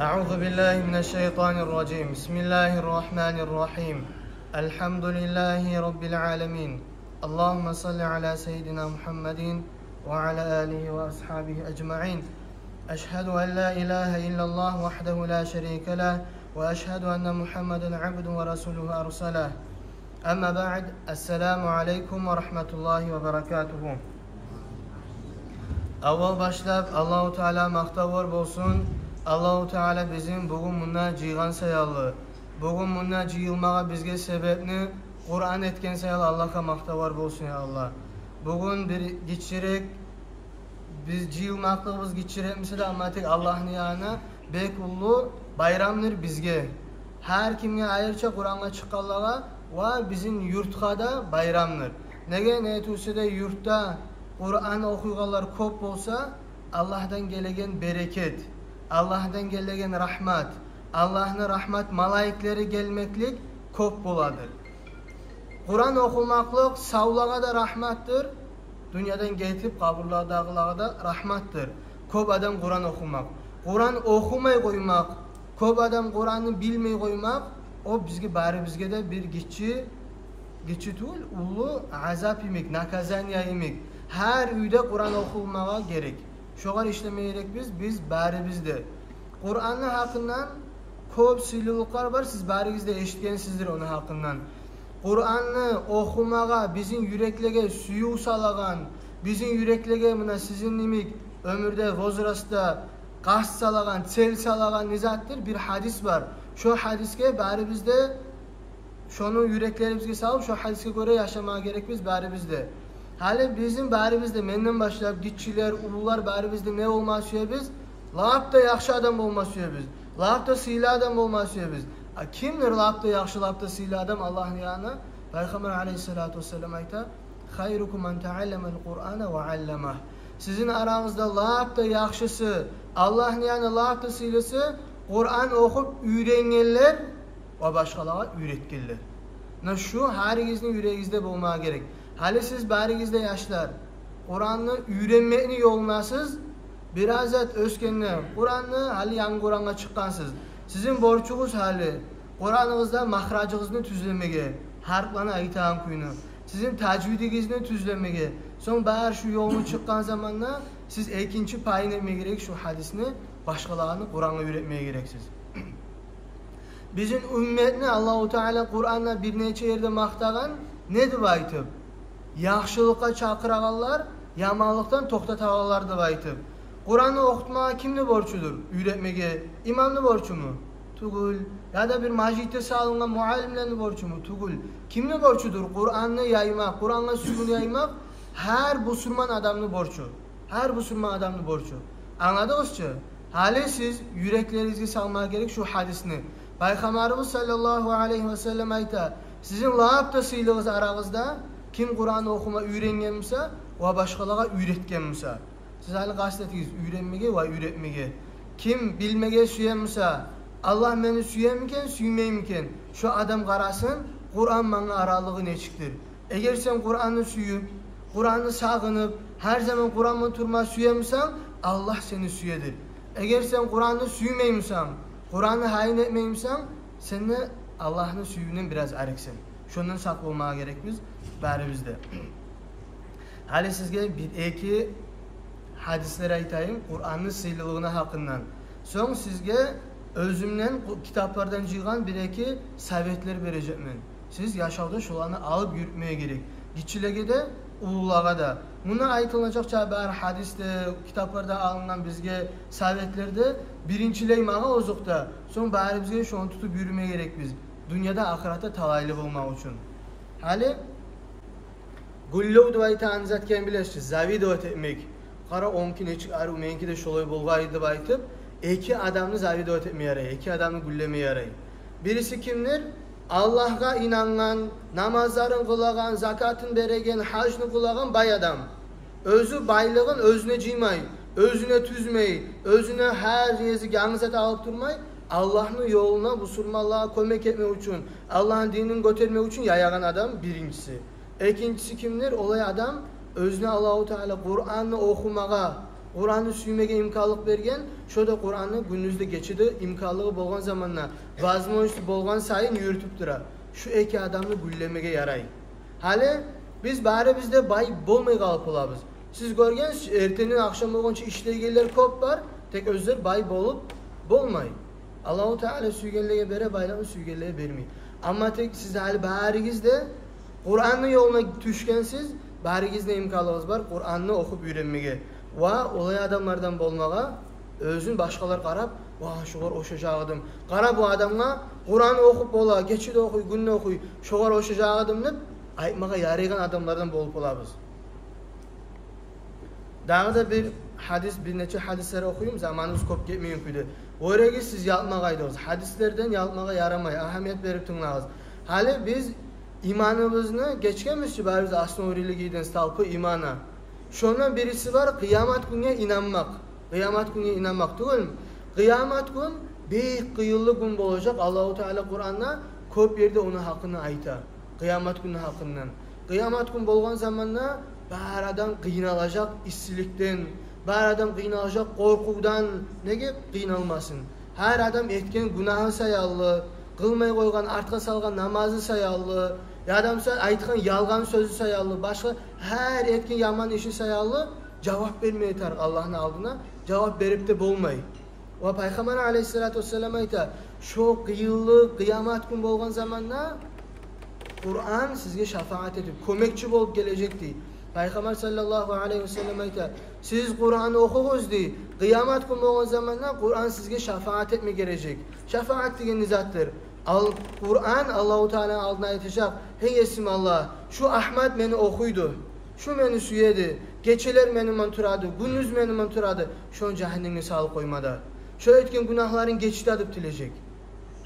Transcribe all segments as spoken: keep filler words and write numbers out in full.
أعوذ بالله من الشيطان الرجيم. بسم الله الرحمن الرحيم. الحمد لله رب العالمين. اللهم صل على سيدنا محمد وعلى آله وأصحابه أجمعين. أشهد أن لا إله إلا الله وحده لا شريك له، وأشهد أن محمدا عبده ورسوله أرسله. أما بعد، السلام عليكم ورحمة الله وبركاته. Аввал башлап Аллагьу Таала макътавлар болсун. Аллагьу Таала бизин бугюн мунда жыйгъан саялы, бугюн мунда жыйылмагъа бизге себепни Къуран этген саялы Аллагьгъа макътавлар болсун, я Аллагь. Бугюн бир гиччирек, биз жыйылмакълыгъыбыз гиччирек буса да, амма тек Аллагьны янына бек уллу байрамдыр бизге. Гьар кимге, айрыча Къурангъа чыкъгъанлагъа ва бизин юртгъа да байрамдыр. Неге, неге тюгюл де юртда Къуран охуйгъанлар кёп болса, Аллагьдан гелеген берекет, Аллагьдан гелеген рагьмат, Аллагьны рагьмат малайиклери гелмеклик кёп боладыр. Къуран охумакълыкъ савлагъа да рагьматдыр, дюньядан гетип къабурлардагъылагъа да рагьматдыр. Кёп адам Къуран охумакъ, Къуран охумай къоймакъ, кёп адам Къуранны билмей къоймакъ, о бизге, барыбызгъа да бир гиччи, гиччи тюгюл, уллу азап йимик, наказание йимик. Гьар уьйде Къуран охулмагъа герек. Шогъар ишлеме герекбиз биз барыбыз да. Къуранны гьакъындан кёп сыйлылыкълар бар, сиз барыгъыз да эшитгенсиздир ону гьакъындан. Къуранны охумагъа бизин юреклеге сююв салагъан, бизин юреклеге, муна, сизин йимик оьмюрде, возрастда къаст салагъан, цель салагъан не затдыр? Бир гьадис бар. Шо гьадисге барыбыз да, шону юреклерибизге салып, шо гьадисге гёре яшамагъа герекбиз барыбыз да. Гьали бизин барыбыз да, менден башлап, гиччилер, уллулар, барыбыз да не болма сюебиз? Лап да яхшы адам болма сюебиз. Лап да сыйлы адам болма сюебиз. А кимдир лап да яхшы, лап да сыйлы адам Аллагьны янына? Пайхаммар алейгьиссалату вассалам айта: «Хайрукум ман таалламал Къурана ва алламагь». Сизин арагъызда лап да яхшысы, Аллагьны янына лап да сыйлысы Къуран охуп уьйренгенлер ва башгъалагъа уьйретгенлер. Муна шу гьаригизни юрегигизде болмагъа герек. Гьали сиз барыгъыз да, яшлар, Къуранны уьйренмекни ёлундасыз. Бираз зат оьсгенде, Къуранны, гьали янгы Къурангъа чыкъгъансыз. Сизин борчугъуз гьали Къураныгъызда махражыгъызны тюзлемеге, гьарпланы айтагъан кюйню, сизин тажвидигизни тюзлемеге. Сонг бары шу ёлну чыкъгъан заманда сиз экинчи пайын этме герек шу гьадисни, башгъалагъа Къурангъа уьйретме герексиз. Бизин умметни Аллагьу Таала Къуранда бир нече ерде макътагъан, не деп айтып? Яхшылыкъгъа чакъырагъанлар, яманлыкъдан токътатагъанлар деп айтып. Къуранны охутмагъа кимни борчудур? Уьйретмеге имамны борчуму? Тюгюл. Яда бир межитде салынгъан муаллимлени борчуму? Тюгюл. Кимни борчудур Къуранны яймакъ, Къурангъа сюювню яймакъ? Гьар бусурман адамны борчу. Гьар бусурман адамны борчу. Англадыгъызчы? Гьали сиз юреклеригизге салмагъа герек шу гьадисни. Пайхаммарыбыз саллаллагьу алайгьи ва саллам айта: «Сизин лап да сыйлыгъыз арагъызда ким Къуранны охума уьйренген буса ва башгъалагъа уьйретген буса». Сиз гьали къаст этигиз уьйренмеге ва уьйретмеге. Ким билмеге сюе буса, Аллагь мени сюемикен, сюймеймикен, шо адам къарасын, Къуран мангъа аралыгъы нечикдир. Эгер сен Къуранны сююп, Къуранны сагъынып, гьар заман Къуран булан турма сюе бусанг, Аллагь сени сюедир. Эгер сен Къуранны сюймей бусанг, Къуранны гьайын этмей бусанг, сен де Аллагьны сюювюнден бираз арексен. Шондан сакъ болмагъа герекбиз барыбыз да. Гьали сизге бир-эки гьадислер айтайым Къуранны сыйлылыгъыны гьакъындан. Сонг сизге оьзюмден, къу-, китаплардан жыйгъан бир-эки советлер бережекмен. Сиз яшавда шоланы алып юрютмеге герек. Гиччилеге де, уллулагъа да. Мунда айтылажакъ чакъы бар гьадисде, китапларда алынгъан бизге советлерде биринчилей магъа озокъда. Сонг барыбызгъа шону тутуп юрюме герекбиз. Дюньяда, ахыратда талайлы болмакъ учун. Гьали гюллев деп айтагъан зат ким, билесиз, завидовать этмек. Къара, онки нечик арив, меники де шолай болгъай деп айтып, эки адамны завидовать этме ярай, эки адамны гюллеме ярай. Бириси кимдир? Аллагьгъа инангъан, намазларын къылагъан, закатын береген, гьажны къылагъан бай адам. Оьзю байлыгъын оьзюне жыймай, оьзюне тюзмей, оьзюне гьар гезик янгы зат алып турмай, Аллагьны ёлуна, бусурманлагъа кёмек этмек учун, Аллагьны динин гётермек учун яягъан адам биринчиси. Экинчиси кимдир? Олай адам оьзюне Аллагьу Таала Къуранны охумагъа, Къуранны сюймеге имканлыкъ берген, шо да Къуранны гюндюз де, гече де имканлыгъы болгъан заманда, возможность болгъан сайын юрютюп тура. Шу эки адамны гюнлемеге ярай. Гьали биз барыбыз да бай болмай къалып болабыз. Сиз гёргенсиз, эртенден ахшам болгъунча ишлейгенлер кёп бар, тек оьзлер бай болуп болмай. Аллагьу Таала сюйгенлеге бере байлыкъны, сюйгенлеге бермей. Амма тек сиз гьали барыгъыз да Къуранны ёлуна тюшгенсиз, барыгъызны имканлыгъыгъыз бар Къуранны охуп уьйренмеге. Ва олай адамлардан болмагъа, оьзюн башгъалар къарап: «Ва, шогъар ошажакъ эдим. Къара, бу адамгъа Къуран охуп бола, гече де охуй, гюн де охуй, шогъар ошажакъ эдим», — деп айтмагъа ярайгъан адамлардан болуп болабыз. Дагъы да бир гьадис, бир нече гьадислер охуюм, заманыбыз кёп гетмейген кюйде. Гёрегиз, сиз ялкъмагъайдыгъыз. Гьадислерден ялкъмагъа ярамай, агьамият берип тынглагъыз. Гьали биз иманыбызны гечгенбиз чи, барыбыз, основы религияден, столпы имана. Шондан бириси бар къыямат гюнге инанмакъ. Къыямат гюнге инанмакъ тюгюлмю? Къыямат гюн бек къыйынлы гюн болажакъ. Аллагьу Таала Къуранда кёп ерде ону гьакъында айта. Къыямат гюнню гьакъындан. Къыямат гюн болгъан заманда бар адам къыйналажакъ иссиликден, бар адам къыйналажакъ къоркъувдан. Неге къыйналмасын? Гьар адам этген гюнагьы саялы, къылмай къойгъан, артгъа салгъан намазы саялы, яда буса айтгъан ялгъан сёзю саялы, башгъа гьар этген яман иши саялы жавап бермеге тарыкъ Аллагьны алдына, жавап берип де болмай. Ва Пайхаммар алейгьиссалату вассалам айта: «Шо къыйынлы къыямат гюн болгъан заманда Къуран сизге шафаат этип, кёмекчи болуп гележек», — дей. Пайхаммар саллаллагьу алайгьи вассалам айта: «Сиз Къуран охугъуз, — дей, — къыямат гюн болгъан заманда Къуран сизге шафаат этме гележек». Шафаат деген не затдыр? Ал Къуран Аллагьу Тааланы алдына айтажакъ: «Гьей Есим Аллагь, шу Агьмат мени охуйду, шу мени сюеди, гечелер мени булан турады, гюндюз мени булан турады, шону жагьаннемге салып къойма да, шо этген гюнагьларын геч де», — деп тилежек.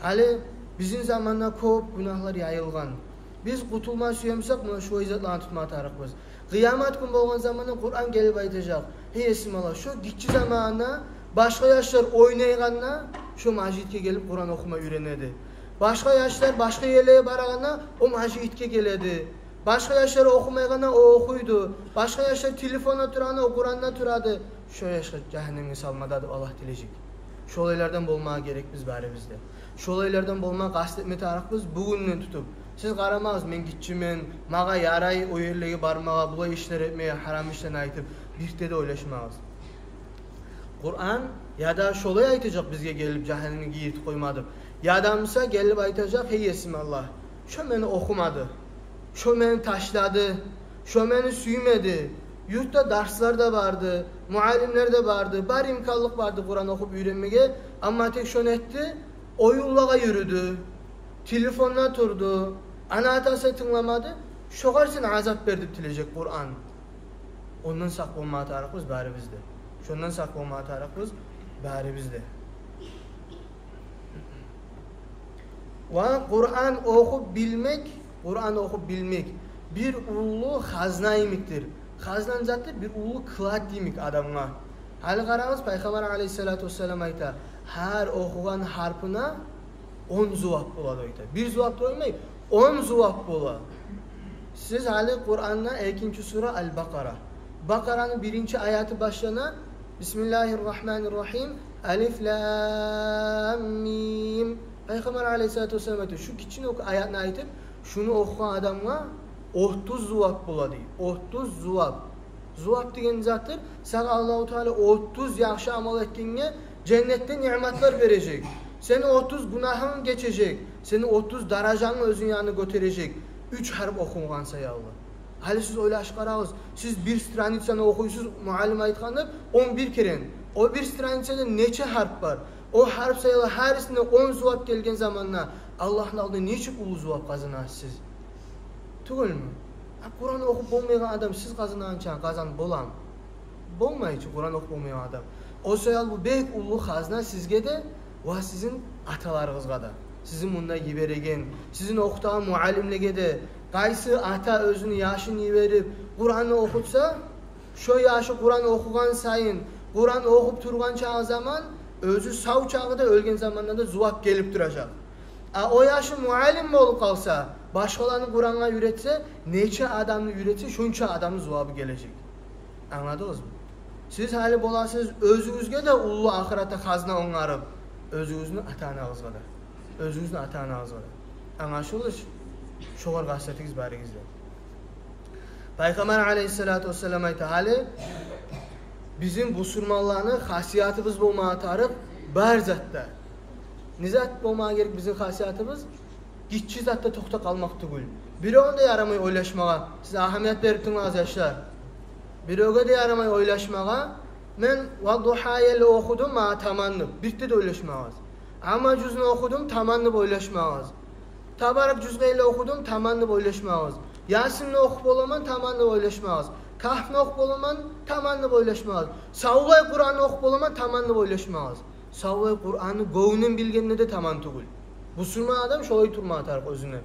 Гьали бизин заманда кёп гюнагьлар яйылгъан. Биз къутулма сюемсек, муна шулай затланы тутма тарыкъбыз. Къыямат гюн болгъан заманда Къуран гелип айтажакъ: «Гьей Есим Аллагь, шо гиччи заманда башгъа яшлар ойнайгъанда, шо межитге гелип Къуран охума уьйренеди. Башгъа яшлар башгъа ерлеге барагъанда, о межитге геледи. Башгъа яшлар охумайгъанда, о охуйду. Башгъа яшлар телефонда турагъанда, о Къуранда турады. Шо яшгъа жагьаннемге салма да», — деп Аллагь тилежек. Шолайлардан болмагъа герекбиз барыбыз да. Шолайлардан болмагъа къаст этме тарыкъбыз бугюнден тутуп. Сиз къарамагъыз: «Мен гиччимен, магъа ярай о ерлеге бармагъа, булай ишлер этмеге», — гьарам ишлени айтып, бир де ойлашмагъыз. Къуран яда шолай айтажакъ бизге гелип, жагьаннемге гийиртип къойма деп. Яда буса гелип айтажакъ: «Гьей Есим Аллагь, шо мени охумады, шо мени ташлады, шо мени сюймеди. Юртда дарслар да барды, муаллимлер де барды, бар имканлыкъ барды Къуран охуп уьйренмеге, амма тек шо не этди? Оюнлагъа юрюдю, телефонда турду, ана-атасы тынгламады. Шогъар сен азап бер», — деп тилежек Къуран. Ондан сакъ болмагъа тарыкъбыз барыбыз да. Шондан сакъ болмагъа тарыкъбыз барыбыз да. Ва Къуран охуп билмек, Къуран охуп билмек бир уллу хазна йимикдир. Хазна не затдыр? Бир уллу клад йимик адамгъа. Гьали къарагъыз, Пайхаммар алейгьиссалату вассалам айта: «Гьар охугъан гьарпына он зувап бола», — деп айта. Бир зувап да болмай, он зувап бола. Сиз гьали Къуранда экинчи сура Аль-Бакъара. Бакъараны биринчи аяты башлана: «Бисмиллагьир рагьманир рагьим. Алиф лам мим». Пайхаммар алейгьиссалату вассалам айта, шу гиччинек аятны айтып, шуну охугъан адамгъа отуз зувап бола дей. Отуз зувап. Зувап деген затдыр, сагъа Аллагьу Таала отуз яхшы амал этгенге женнетде ниъматлар бережек. Сени отуз гюнагьынг гечежек. Сени отуз даражангны оьзюню янына гётережек. Уьч гьарп охунгъан саялы. Гьали сиз ойлашып къарагъыз, сиз бир страницаны охуйсуз, муаллим айтгъан деп, он бир керен. О бир страницада нече гьарп бар? О гьарп саялы гьарисине он зувап гелген заманда Аллагьны алдында нечик уллу зувап къазанасыз сиз? Тюгюлмю? А Къуран охуп болмайгъан адам сиз къазангъанча къазанып боламы? Болмай чы, Къуран охуп болмайгъан адам. О саялы бу бек уллу хазна сизге де ва сизин аталарыгъызгъа да. Сизин мунда йибереген, сизин охутагъан муаллимлеге де. Къайсы ата оьзюню яшын йиберип Къуранны охутса, шо яшы Къуран охугъан сайын, Къуран охуп тургъан чагъы заман, оьзю сав чагъы да, оьлген заманда да зувап гелип туражакъ. А о яшы муаллим болуп къалса, башгъаланы Къурангъа уьйретсе, нече адамны уьйретсе, шонча адамны зувабы гележек. Англадыгъызмы? Сиз гьали боласыз оьзюгюзге де уллу ахыратда хазна онгарып, оьзюгюзню ата-анагъызгъа да. Оьзюгюзню ата-анагъызгъа да. Англашылды? Шогъар къаст этигиз барыгъыз да. Пайхаммар алайгьиссалату вассалам айта, гьали бизин бусурманланы хасиятыбыз болмагъа тарыкъ бар затда. Не зат болмагъа герек бизин хасиятыбыз? Гиччи затда токътап къалмакъ тюгюл. Биревню де ярамай ойлашмагъа. Сиз агьамият берип тынглагъыз, яшлар. Биревге де ярамай ойлашмагъа. Мен «Ваддугьа» еле охудум, магъа таман деп. Бирт де ойлашмагъыз. Амма жузну охудум, таман деп ойлашмагъыз. Табарак жузгъа еле охудум, таман деп ойлашмагъыз. Ясинни охуп боламан, таман деп ойлашмагъыз. Кагьфни охуп боламан, таман деп ойлашмагъыз. Савлай Къуранны охуп боламан, таман деп ойлашмагъыз. Савлай Къуранны гёнгюнден билгенде де таман тюгюл. Бусурман адам шолай турмагъа тарыкъ оьзюне.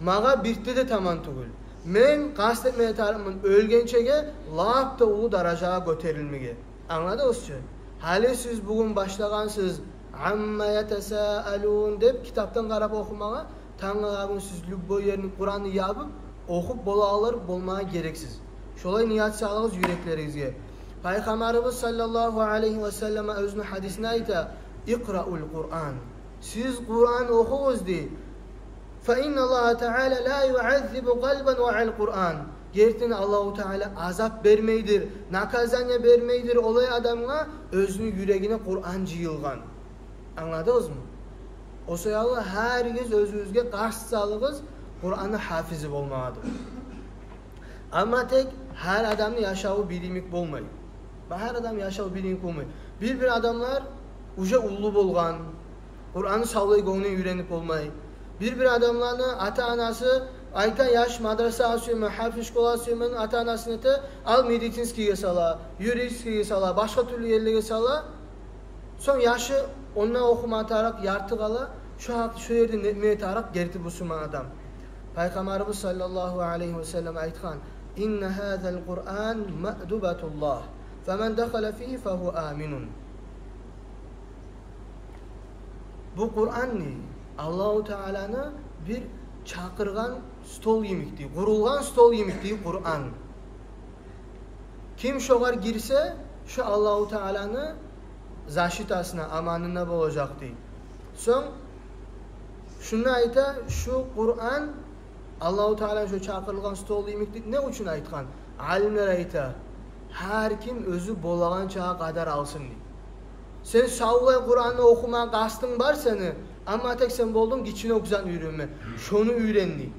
Магъа бирт де таман тюгюл. Мен къаст этмеге тарыкъман оьлгенчеге лап да уллу даражагъа гётерилмеге. Англадыгъызчы? Гьали сиз бугюн башлагъансыз «Амма ятасаалун» деп китапдан къарап охумагъа, тангала гюн сиз любой ерни, Къуранны ябып, охуп болагъанлар болмагъа герексиз. Шолай ният салыгъыз юреклеригизге. Пайхаммарыбыз саллаллагьу алайгьи васаллам оьзюню гьадисинде айта: «Икъраул Къуран». Сиз Къуран охугъуз, дей. «Фа инналлагьа таала ла юаззибу къалбан ваал Къуран». Гертиден Аллагьу Таала азап бермейдир, наказание бермейдир олай адамгъа, оьзюню юрегине Къуран жыйылгъан. Англадыгъызмы? О саялы гьаригиз оьзюгюзге къаст салыгъыз Къуранны гьафизи болмагъа деп. Амма тек гьар адамны яшаву бир йимик болмай. Ба, гьар адамны яшаву бир йимик болмай. Бир-бир адамлар уже уллу болгъан, Къуранны савлай гёнгюнден уьйренип болмай. Бир-бир адамланы ата-анасы айта: «Яш мадрасагъа сюемен, гьарфи школагъа сюемен», ата-анасы нете, ал медицинскийге сала, юридическийге сала, башгъа тюрлю ерлеге сала. Сонг яшы онда охума тарыкъ, ярты къала, шо гьакъ, шо ерде нетме тарыкъ герти бусурман адам. Пайхаммарыбыз саллаллагьу алайгьи васаллам айтгъан: «Инна гьазал Къуран маъдубатуллагь, фаман дахала фигьи фагьува аминун». Бу Къуран, дей, Аллагьу Тааланы бир чакъыргъан стол йимик, дей, къурулгъан стол йимик, дей, Къуран. Ким шогъар гирсе, шо Аллагьу Тааланы защитасына, аманына болажакъ, дей. Сонг шуну айта, шу Къуран Аллагьу Тааланы шо чакъырылгъан стол йимик деп не учун айтгъан? Алимлер айта, гьар ким оьзю болагъан чакъы къадар алсын, дей. Сен савлай Къуранны охума къастынг бар сени, амма тек сен болдунг гиччинокъ затны уьйренме. Шону уьйрен, дей.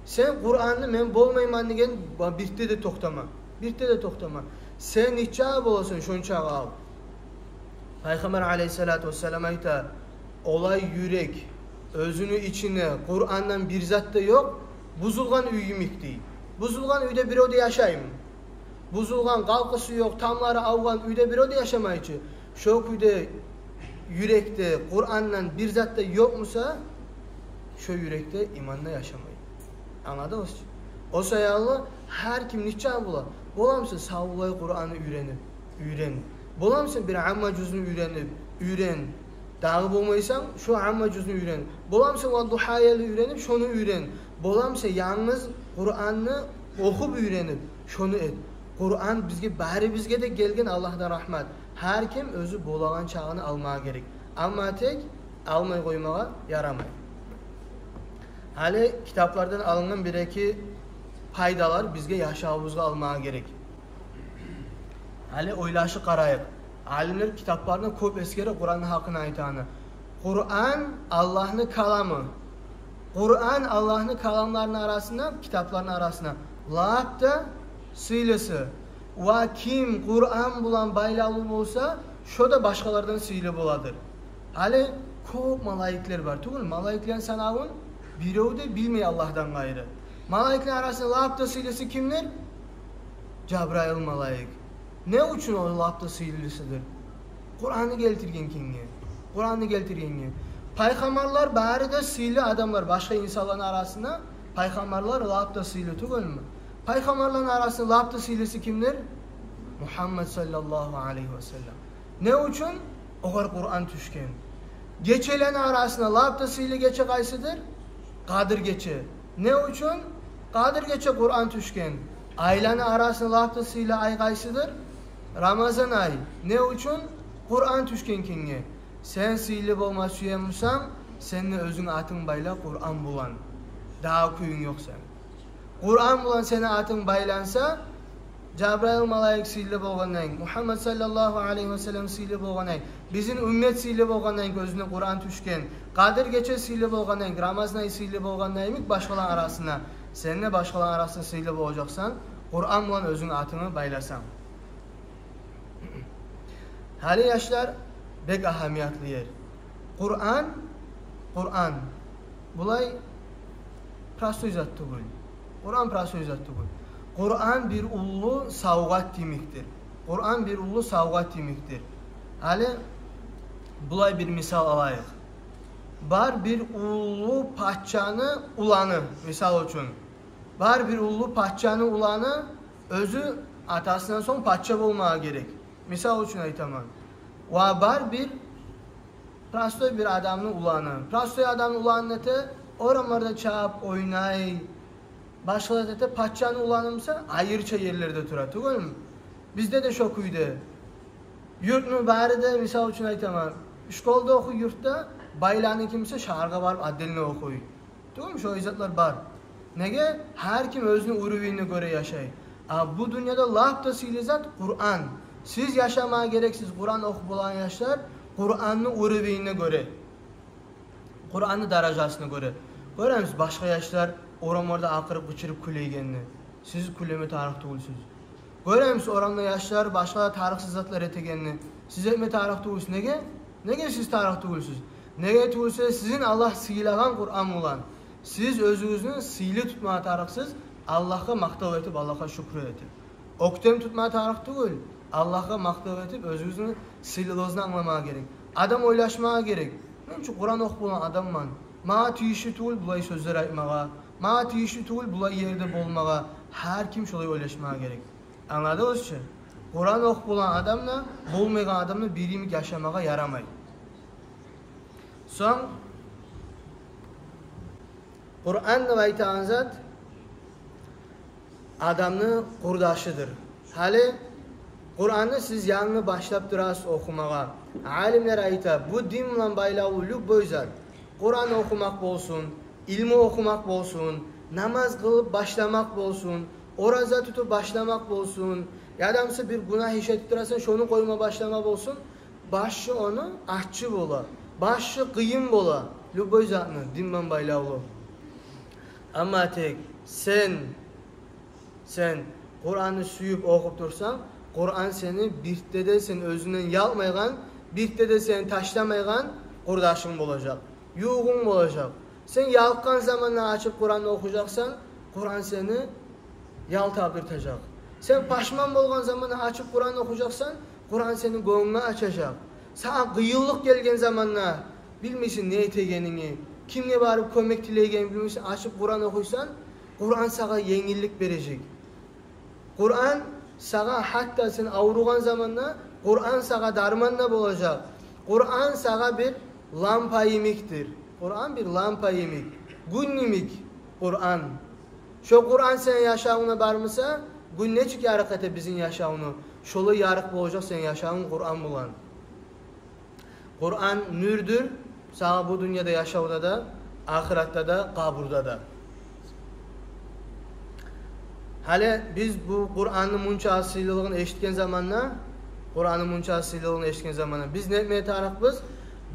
Сен Къуранны мен болмайман деген ба-, бирт де токътама. Бирт де токътама. Сен нече боласан, шонча ал. Пайхаммар алайгьиссалату вассалам айта: «Олай юрек, оьзюню ичинде Къурандан бир зат да ёкъ, бузулгъан уьй йимик», дей. Бузулгъан уьйде бирев де яшаймы? Бузулгъан, къалкъысы ёкъ, тамлары авгъан уьйде бирев де яшамай чы. Шо кюйде юрекде Къурандан бир зат да ёкъ буса, шо юрекде иман да яшамай. Англадыгъызчы? О саялы гьар ким нече бола, боламыса савлай Къуранны уьйренип, уьйрен. Боламыса бир амма жузну уьйренип, уьйрен. Дагъы болмайсанг, шо амма жузну уьйрен. Боламыса «Ваддугьа» еле уьйренип, шону уьйрен. Боламыса янгыз Къуранны охуп уьйренип, шону эт. Къуран бизге, барыбызгъа да гелген Аллагьдан рагьмат. Гьар ким оьзю болагъан чагъын алмагъа герек. Амма тек алмай къоймагъа ярамай. Гьали китаплардан алынгъан бир-эки пайдалар бизге яшавубузгъа алмагъа герек. Гьали ойлашып къарайыкъ. Алимлер китапларында кёп эсгере Къуранны гьакъын айтагъанны. Къуран Аллагьны каламы. Къуран Аллагьны каламларыны арасында, китапларыны арасында лап да сыйлысы. Ва ким Къуран булан байлавлу болса, шо да башгъалардан сыйлы боладыр. Гьали кёп малайиклер бар тюгюл, малайиклени санавун бирев де билмей Аллагьдан къайры. Малайиклени арасында лап да сыйлысы кимдир? Жабрайыл малайик. Не учун о лап да сыйлысыдыр? Къуранны гелтирген кимге? Къуранны гелтиргенге. Пайхаммарлар бары да сыйлы адамлар башгъа инсанланы арасында, пайхаммарлар лап да сыйлы тюгюлмю? Пайхаммарланы арасында лап да сыйлысы кимдир? Мугьаммад саллаллагьу алайгьи васаллам. Не учун? Огъар Къуран тюшген. Гечелени арасында лап да сыйлы гече къайсыдыр? Къадыр гече. Не учун? Къадыр гече Къуран тюшген. Айланы арасында лап да сыйлы ай къайсыдыр? Рамазан ай. Не учун? Къуран тюшген экенге. Сен сыйлы болма сюе бусанг, сен де оьзюнг атынг байла Къуран булан. Дагъы кююнг ёкъ сени. Къуран булан сени атынг байланса, Жабрайыл малайик сыйлы болгъандан, Мугьаммад саллаллагьу алайгьи васаллам сыйлы болгъандан, бизин уммат сыйлы болгъандан, оьзюне Къуран тюшген, Къадир гече сыйлы болгъандан, Рамазан ай сыйлы болгъандан йимик башгъаланы арасына, сен де башгъаланы арасына сыйлы болажакъсан, Къуран булан оьзюнг атынгны байласанг. Гьали, яшлар, бек агьамиятлы ер. Къуран, Къуран. Булай простой зат тюгюл. Къуран простой зат тюгюл. Къуран бир уллу савгъат йимикдир. Къуран бир уллу савгъат йимикдир. Гьали булай бир мисал алайыкъ. Бар бир уллу пачаны уланы, мисал учун. Бар бир уллу пачаны уланы, оьзю атасындан сонг пача болмагъа герек. Мисал учун айтаман. Ва бар бир простой бир адамны уланы. Простой адамны уланы нете, орамларда чабып ойнай, башгъа зат эте. Пачаны уланы буса айрыча ерлерде тура, тюгюлмю? Бизде де шо кюйде. Юртну бары да, мисал учун айтаман, школда охуй юртда, байланы кимиси шагьаргъа барып отдельно охуй. Тюгюлмю, шолай затлар бар. Неге? Гьар ким оьзюню уровенине гёре яшай. А бу дюньяда лап да сыйлы зат Къуран. Сиз яшамагъа герексиз, Къуран охуп болагъан яшлар, Къуранны уровенине гёре, Къуранны даражасына гёре. Гёремисиз, башгъа яшлар орамларда акъырып, къычырып кюлейгенни. Сиз кюлеме тарыкъ тюгюлсюз. Гёремисиз, орамда яшлар башгъа тарыкъсыз затлар этегенни. Сиз этме тарыкъ тюгюлсюз. Неге? Неге сиз тарыкъ тюгюлсюз? Неге тюгюлсе, сизин Аллагь сыйлагъан Къуран булан. Сиз оьзюгюзню сыйлы тутмагъа тарыкъсыз, Аллагьгъа макътав этип, Аллагьгъа шюкюр этип. Оьктем тутмагъа тарыкъ тюгюл, Аллагьгъа макътав этип, оьзюгюзню сыйлылыгъыгъызны англамагъа герек. Адам ойлашмагъа герек: «Мен чи Къуран охуп болагъан адамман. Магъа тийишли тюгюл булай сёзлер айтмагъа. Магъа тийишли тюгюл булай ерде болмагъа». Гьар ким шолай ойлашмагъа герек. Англадыгъыз чы? Къуран охуп болагъан адамны, болмайгъан адамны бир йимик яшамагъа ярамай. Сонг, Къуран деп айтагъан зат адамны къурдашыдыр. Гьали Къуранны сиз янгы башлап турасыз охумагъа. Алимлер айта, бу дин булан байлавлу любой зат. Къуран охумакъ болсун, илму охумакъ болсун, намаз къылып башламакъ болсун, ораза тутуп башламакъ болсун, яда буса бир гюнагь иш этип турасан, шону къойма башлама болсун, башы ону аччы бола, башы къыйын бола, любой затны дин булан байлавлу. Амма тек сен, сен Къуранны сююп охуп турсанг, Къуран сени биртде де сен оьзюнден ялкъмайгъан, биртде де сени ташламайгъан къурдашынг болажакъ, ювугъунг болажакъ. Сен ялкъгъан заманда ачып Къуранны охужакъсан, Къуран сени ял табдыртажакъ. Сен пашман болгъан заманда ачып Къуран охужакъсан, Къуран сени гёнгюнгню ачажакъ. Сагъа къыйынлыкъ гелген заманда, билмейсен не этегенинги, кимге барып кёмек тилейгенинги билмейсен, ачып Къуран охуйсан, Къуран сагъа енгиллик бережек. Къуран сагъа, гьатта сен авругъан заманда, Къуран сагъа дарман да болажакъ. Къуран сагъа бир лампа йимикдир. Къуран бир лампа йимик, гюн йимик Къуран. Шо Къуран сени яшавунгда бар буса, гюн нечик ярыкъ эте бизин яшавну, шолай ярыкъ болажакъ сени яшавунг Къуран булан. Къуран нюрдюр сагъа бу дюньяда яшавда да, ахыратда да, къабурда да. Гьали биз бу Къуранны мунча сыйлылыгъын эшитген заманда, Къуранны мунча сыйлылыгъын эшитген заманда, биз не этме тарыкъбыз?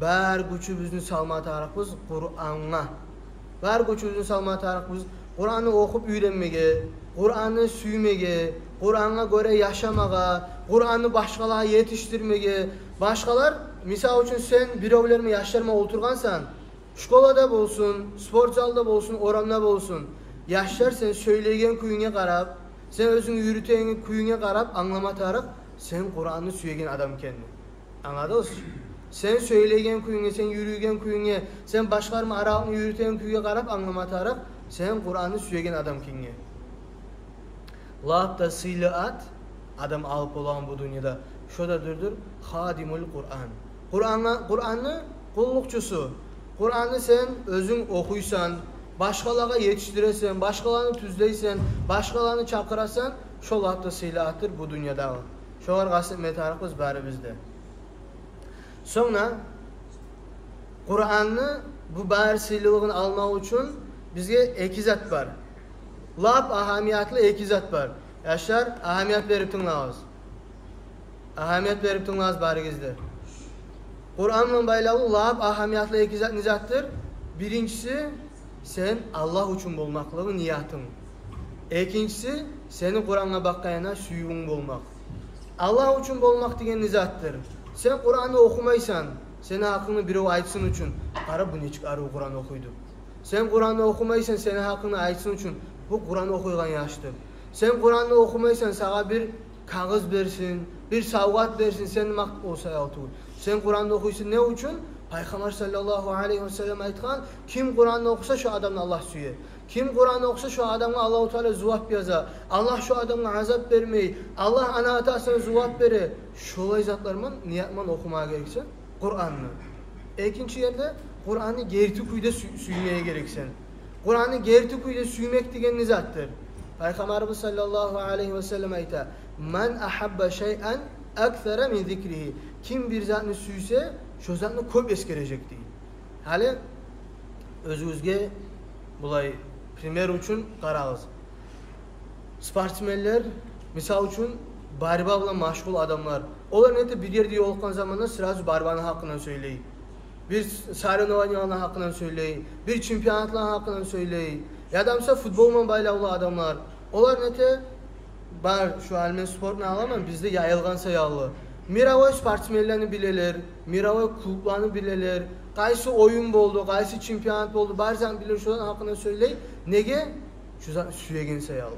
Бар гючюбюзню салма тарыкъбыз Къурангъа. Бар гючюбюзню салма тарыкъбыз Къуранны охуп уьйренмеге, Къуранны сюймеге, Къурангъа гёре яшамагъа, Къуранны башгъалагъа етишдирмеге. Башгъалар, мисал учун, сен биревлер булан, яшлар булан олтургъансан, школада болсун, спортзалда болсун, орамда болсун, яшлар сен сёйлейген кююнге къарап, сен оьзюнг юрютеген кююнге къарап англама тарыкъ сен Къуранны сюеген адам экенни. Англадыгъыз? Сен сёйлейген кююнге, сен юрюйген кююнге, сен башгъалар булан аралыкъны юрютеген кюйге къарап англама тарыкъ сен Къуранны сюеген адам экенинге. Лап да сыйлы ат адам алып болагъан бу дюньяда, шо да дюрдюр хадимул Къуран. Къурангъа, Къуранны къуллукъчусу. Къуранны сен оьзюнг охуйсан, башгъалагъа етишдиресен, башгъаланы тюзлейсен, башгъаланы чакъырасан, шо лап да сыйлы атдыр бу дюньядагъы. Шогъар къаст этме тарыкъбыз барыбыз да. Сонг да Къуранны бу бар сыйлылыгъын алмакъ учун бизге эки зат бар. Лап агьамиятлы эки зат бар. Яшлар, агьамият берип тынглагъыз. Агьамият берип тынглагъыз барыгъыз да. Къуран булан байлавлу лап агьамиятлы эки зат не затдыр? Биринчиси, сен Аллагь учун болмакълыгъы ниятынг. Экинчиси, сени Къурангъа бакъгъан яна сюювюнг болмакъ. Аллагь учун болмакъ деген не затдыр? Сен Къуранны охумайсан, сени гьакъынгны бирев айтсын учун: «Къара, бу нечик арив Къуран охуйду». Сен Къуранны охумайсан, сени гьакъынгны айтсын учун: «Бу Къуран охуйгъан яшды». Сен Къуранны охумайсан, сагъа бир кагъыз берсин, бир савгъат берсин, сен макъ-, о саялы тюгюл. Сен Къуранны охуйсан не учун? Пайхаммар саллаллагьу алайгьи ва саллам айтгъан: «Ким Къуранны охуса, шо адамны Аллагь сюе. Ким Къуранны охуса, шо адамгъа Аллагьу Таала зувап яза. Аллагь шо адамгъа азап бермей. Аллагь ана-атасына зувап бере». Шолай затлар булан, ният булан охумагъа герексен Къуранны. Экинчи ерде, Къуранны герти кюйде сю-, сюймеге герексен. Къуранны герти кюйде сюймек деген не затдыр? Пайхаммарыбыз саллаллагьу алайгьи ва саллам айта: «Ман агьабба шайъан аксара мин зикригьи». Ким бир затны сюйсе, шо затны кёп эсгережек, дей. Гьали оьзюгюзге булай пример учун къарагъыз. Спортсменлер, мисал учун, борьба булан машгъул адамлар. Олар нете, бир ерде ёлукъгъан заманда сразу борьбаны гьакъындан сёйлей. Бир соревнованияланы гьакъындан сёйлей, бир чемпионатланы гьакъындан сёйлей. Яда буса футбол булан байлавлу адамлар. Олар нете, бар, шу гьали мен спортну аламан, бизде яйылгъан саялы. Мировой спортсменлени билелер, мировой клубланы билелер, къайсы оюн болду, къайсы чемпионат болду, бар затны билелер, шоланы гьакъындан сёйлей. Неге? Шу затны сюеген саялы.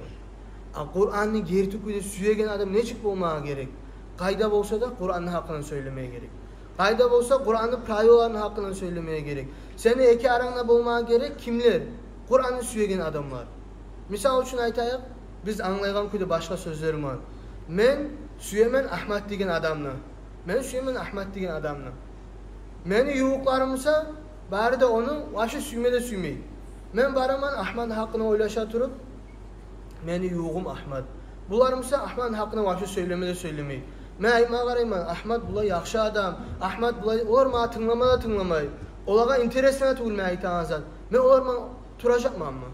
А Къуранны герти кюйде сюеген адам нечик болмагъа герек? Къайда болса да Къуранны гьакъындан сёйлемеге герек. Къайда болса Къуранны правилаларыны гьакъындан сёйлемеге герек. Сени эки арангда болмагъа герек кимлер? Къуранны сюеген адамлар. Мисал учун айтайыкъ, биз англайгъан кюйде, башгъа сёзлер булан. Мен сюемен Агьмат деген адамны. Мен сюемен Агьмат деген адамны. Мени ювукъларым буса, бары да ону вообще сюйме де сюймей. Мен бараман Агьматны гьакъына ойлаша туруп, мени ювугъум Агьмат. Булар буса Агьматны гьакъына вообще сёйлеме де сёйлемей. Мен айтма къарайман: «Агьмат булай яхшы адам, Агьмат булай», олар магъа тынглама да тынгламай. Олагъа интересно да тюгюл мен айтагъан зат. Мен олар булан туражакъманмы?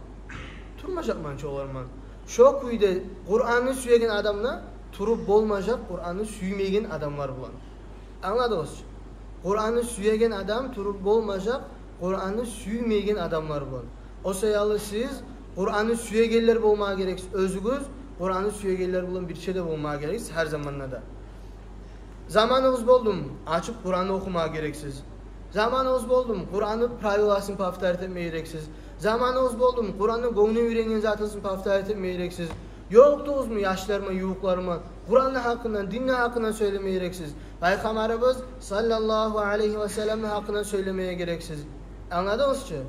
Турмажакъман чы олар булан. Шо кюйде Къуранны сюеген адам да туруп болмажакъ Къуранны сюймеген адамлар булан. Англадыгъыз чы? Къуранны сюеген адам туруп болмажакъ Къуранны сюймеген адамлар булан. О саялы сиз Къуранны сюегенлер болмагъа герексиз оьзюгюз, Къуранны сюегенлер булан бирче де болмагъа герексиз гьар заманда да. Заманыгъыз болдуму, ачып Къуранны охумагъа герексиз. Заманыгъыз болдуму, Къуранны правиласын повторять этмеге герексиз. Заманыгъыз болдуму, Къуранны гёнгюне уьйренген затыгъызны повторять этмеге герексиз. Ёлукъдугъузму яшларман, ювукъларман, Къуранны гьакъындан, динни гьакъындан сёйлемеге герексиз. Пайхаммарыбыз саллаллагьу алайгьи ва салламны гьакъындан сёйлемеге герексиз. Англадыгъыз чы?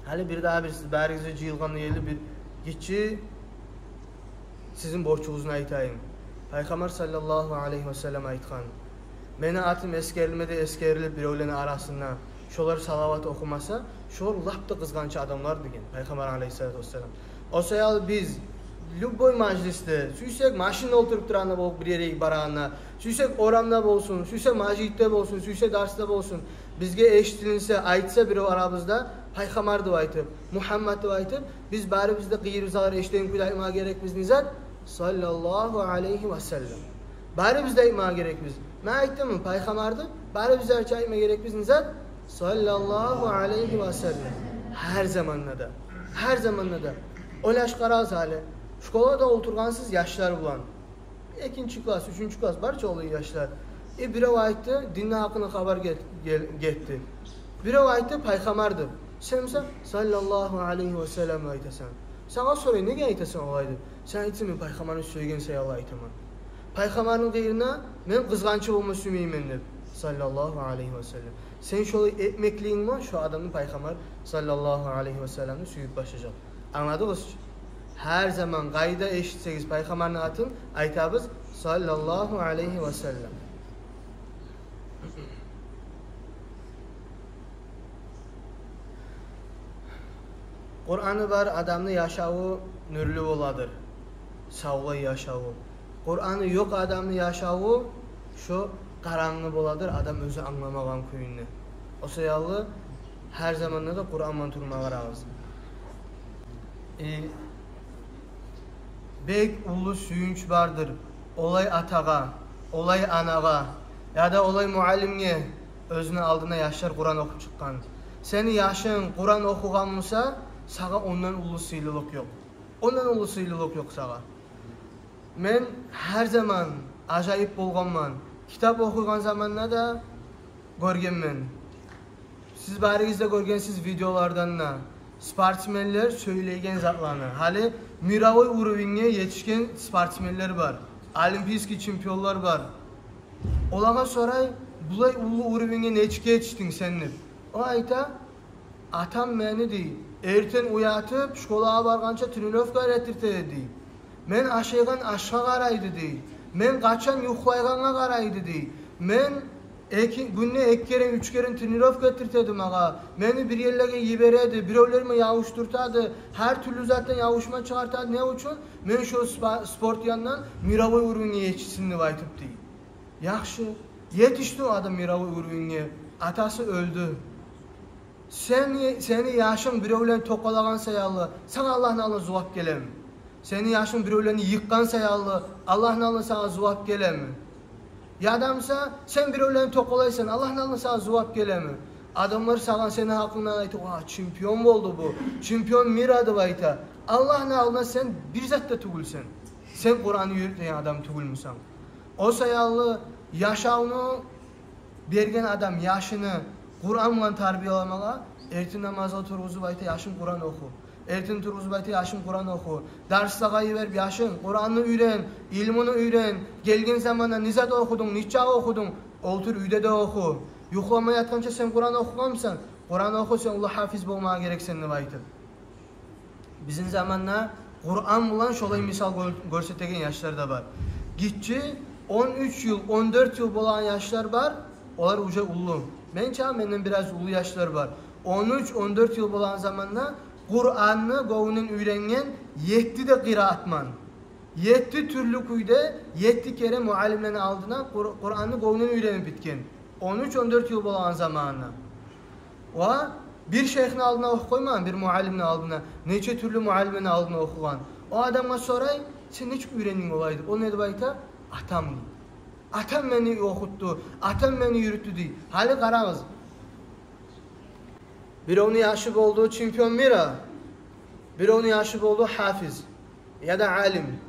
Гьали бирдагъы бир, сиз барыгъыз да жыйылгъан ерли, бир гиччи сизин борчугъузну айтайым. Пайхаммар саллаллагьу алайгьи ва саллам айтгъан: «Мени атым эсгерилме де эсгерилип биревлени арасында, шолар салават охумаса, шолар лап да къызгъанч адамлар», – деген Пайхаммар алайгьиссалату вассалам. О саялы биз любой мажлисде, сюйсек машинде олтуруп турагъанда болуп, бир ерге барагъанда, сюйсек орамда болсун, сюйсек межитде болсун, сюйсек дарсда болсун, бизге эшитилинсе, айтса бирев арабызда Пайхаммар деп айтып, Мугьаммат деп айтып, биз барыбыз да къыйырыбыздагъылар эшитеген кюйде айтмагъа герекбиз не зат? Саллаллагьу алайгьи ва саллам. Барыбыз да айтмагъа герекбиз. Мен айтдыммы Пайхаммар деп? Барыбыз да айтмагъа герекбиз не зат? Саллаллагьу алайгьи ва саллам. Гьар заманда да. Гьар заманда да. Ойлашып къарагъыз гьали. Школада олтургъансыз яшлар булан. Экинчи класс, уьчюнчю класс, бар чы олай яшлар. И бирев айтды, динни гьакъына хабар гет-, гел-, гетди. Бирев айтды Пайхаммар деп. Сен буса саллаллагьу алайгьи ва саллам деп айтасан. Сагъа сорай, неге айтасан олай деп? Сен айтсанг, мен Пайхаммарны сюеген саялы айтаман. Пайхаммарны къыйырына мен къызгъанч болма сюймеймен деп. Саллаллагьу алайгьи ва саллам. Сен шолай этмеклигинг булан шо адамны Пайхаммар саллаллагьу алайгьи ва салламны сююп башлажакъ. Англадыгъыз чы? Гьар заман къайда эшитсегиз Пайхаммарны атын, айтабыз: «Саллаллагьу алайгьи ва саллам». Къураны бар адамны яшаву нюрлю боладыр. Савлай яшаву. Къураны ёкъ адамны яшаву шо къарангы боладыр, адам оьзю англамагъан кюйде. О саялы гьар заманда да Къуран булан турмагъа къарагъыз. Э, бек уллу сююнч бардыр олай атагъа, олай анагъа, яда олай муаллимге, оьзюню алдына яшлар Къуран охуп чыкъгъан. Сени яшынг Къуран охугъан буса, сагъа ондан уллу сыйлылыкъ ёкъ. Ондан уллу сыйлылыкъ ёкъ сагъа. Мен гьар заман ажайып болгъанман. Китап охуйгъан заманда да гёргенмен. Сиз барыгъыз да гёргенсиз видеолардан да. Спортсменлер сёйлейген затланы. Гьали мировой уровеньге етишген спортсменлер бар. Олимпийский чемпионлар бар. Олагъа сорай: «Булай уллу уровеньге нечик етишдинг сен?» — деп. О айта: «Атам мени, — дей, — эртен уятып, школагъа баргъанча тренировка этдирте эди, — дей. — Мен ашайгъан ашгъа къарай эди, — дей. — Мен къачан юхлайгъангъа къарай эди, — дей. — Мен эки, гюнде эки керен, уьч керен тренировка этдирте эди магъа. Мени бир ерлеге йибере эди, биревлер булан ябушдурта эди, гьар тюрлю затдан ябушма чыгъарта эди. Не учун? Мен шо спа-, спорт янындан мировой уровеньге етишсин деп айтып», — дей. Яхшы, етишди о адам мировой уровеньге, атасы оьлдю. Сени, сени яшынг биревлени токъалагъан саялы, сагъа Аллагьны алдына зувап гелеми? Сени яшынг биревлени йыкъгъан саялы, Аллагьны алдына сагъа зувап гелеми? Яда буса сен биревлени токъалайсан, Аллагьны алдына сагъа зувап гелеми? Адамлар сагъа сени гьакъынгдан айтып: «Ва, чемпион болду бу, чемпион мира», — деп айта. Аллагьны алдына сен бир зат да тюгюлсен. Сен Къуранны уьйретеген адам тюгюлмюсен. О саялы яшавну берген адам яшыны Къуран булан тарбияламагъа, эртен намазгъа тургъузуп айта: «Яшым, Къуран оху». Эртен тургъузуп айта: «Яшым, Къуран оху». Дарслагъа йиберип: «Яшым, Къуранны уьйрен, илмуну уьйрен. Гелген заманда не зат охудунг, нечакъы охудунг, олтур уьйде де оху. Юхлама ятгъанча сен Къуран охугъанмысан? Къуран оху, сен уллу гьафиз болмагъа герексен», — деп айтып. Бизин заманда Къуран булан шолай мисал гёр-, гёрсетеген яшлар да бар. Гиччи, он уьч йыл, он дёрт йыл болагъан яшлар бар, олар уже уллу. Мен чакъы менден бираз уллу яшлар бар. Он уьч, он дёрт йыл болагъан заманда Къуранны гёнгюнден уьйренген, етти де къираат булан, етти тюрлю кюйде, етти керен муаллимлени алдына Къур-, Къуранны гёнгюнден уьйренип битген. Он уьч, он дёрт йыл болагъан заманында. Ва бир шейхни алдына охуп къоймагъан, бир муаллимни алдына, нече тюрлю муаллимлени алдына охугъан. О адамгъа сорай: «Сен нечик уьйрендинг олай?» — деп. О не деп айта? «Атам, — дей. — Атам мени охутду, атам мени юрютдю», — дей. Гьали къарагъыз. Биревню яшы болду чемпион мира, биревню яшы болду гьафиз яда алим.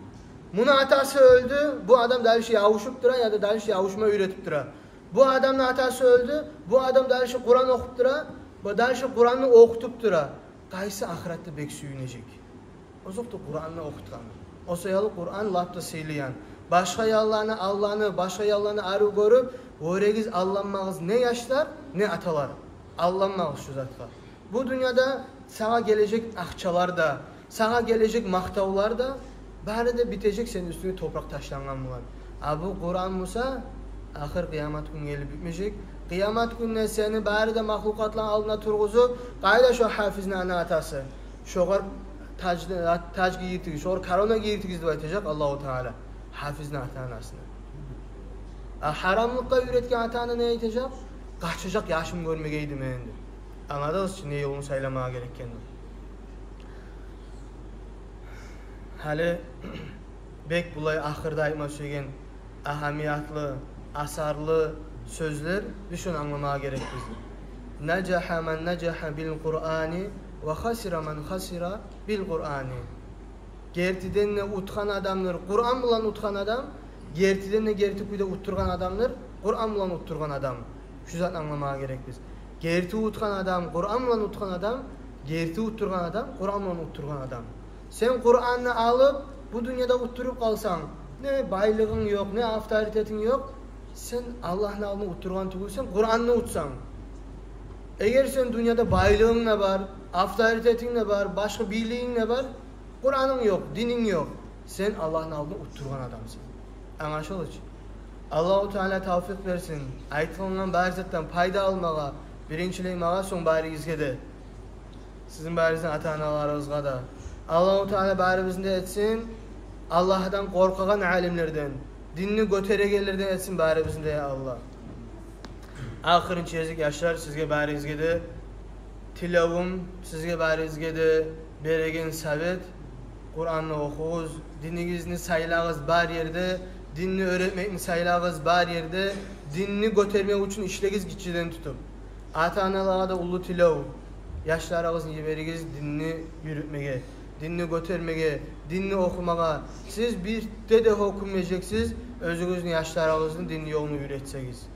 Муну атасы оьлдю, бу адам дальше ябушуп тура яда дальше ябушма уьйретип тура. Бу адамны атасы оьлдю, бу адам дальше Къуран охуп тура, бу дальше Къуранны охутуп тура. Къайсы ахыратда бек сююнежек? Озокъда, Къуранны охутгъан. О саялы Къуран лап да сыйлы ян. Башгъа ялланы, Аллагьны, башгъа ялланы арив гёрюп, вёрегиз, алданмагъыз не яшлар, не аталар. Алданмагъыз шу затгъа. Бу дюньяда сагъа гележек акъчалар да, сагъа гележек макътавлар да, бары да битежек, сени уьстюнге топуракъ ташлангъан булан. А бу Къуран буса, ахыр къыямат гюн гелип битмежек. Къыямат гюнде сени бары да махлукъатланы алдына тургъузуп: «Къайда шо гьафизни ана-атасы? Шогъар таж, таж гийиртигиз, шогъар корона гийиртигиз», — деп айтажакъ Аллагьу Таала гьафизни ата-анасына. А гьарамлыкъгъа уьйретген ата-ана не айтажакъ? Къачажакъ: «Яшым гёрмегейди мени», — деп. Англадыгъыз чы, не ёлну сайламагъа герекгенин. Гьали бек булай ахырда айтма сюеген агьамиятлы, асарлы сёзлер, биз шону англамагъа герекбиз. «Нажагьа ман нажагьа бил Къурани ва хасира ман хасира бил Къурани». Гертиден де утгъан адамдыр Къуран булан утгъан адам, гертиден де герти кюйде утдургъан адамдыр Къуран булан утдургъан адам. Шу затны англамагъа герекбиз. Герти утгъан адам Къуран булан утгъан адам, герти утдургъан адам Къуран булан утдургъан адам. Сен Къуранны алып, бу дюньяда утдуруп къалсанг, не байлыгъынг ёкъ, не авторитетинг ёкъ, сен Аллагьны алдына утдургъан тюгюлсен, Къуранны утсанг. Эгер сен дюньяда байлыгъынг да бар, авторитетинг де бар, башгъа бийлигинг де бар, Къуранынг ёкъ, дининг ёкъ, сен Аллагьны алдына утдургъан адамсан. Англашылды чы? Аллагьу Таала тавфикъ берсин айтылгъан бар затдан пайда алмагъа, биринчилей магъа, сонг баригизге де, сизин баригизни ата-аналарыгъызгъа да. Аллагьу Таала барибизни де этсин Аллагьдан къоркъагъан алимлерден, динни гётергенлерден этсин барибизни де, я Аллагь. Ахырынчы гезик, яшлар, сизге баригизге де тилевюм, сизге баригизге де береген совет: Къуранны охугъуз, динигизни сайлагъыз бар ерде, динни уьйретмекни сайлагъыз бар ерде, динни гётермек учун ишлегиз гиччиден тутуп. Ата-аналагъа да уллу тилев: яшларыгъызны йиберигиз динни юрютмеге, динни гётермеге, динни охумагъа. Сиз бирде де гьёкюнмежексиз, оьзюгюзню яшларыгъызны динни ёлуна юрютсегиз.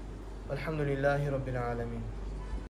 Альгьамдулиллагьи раббиль аламин.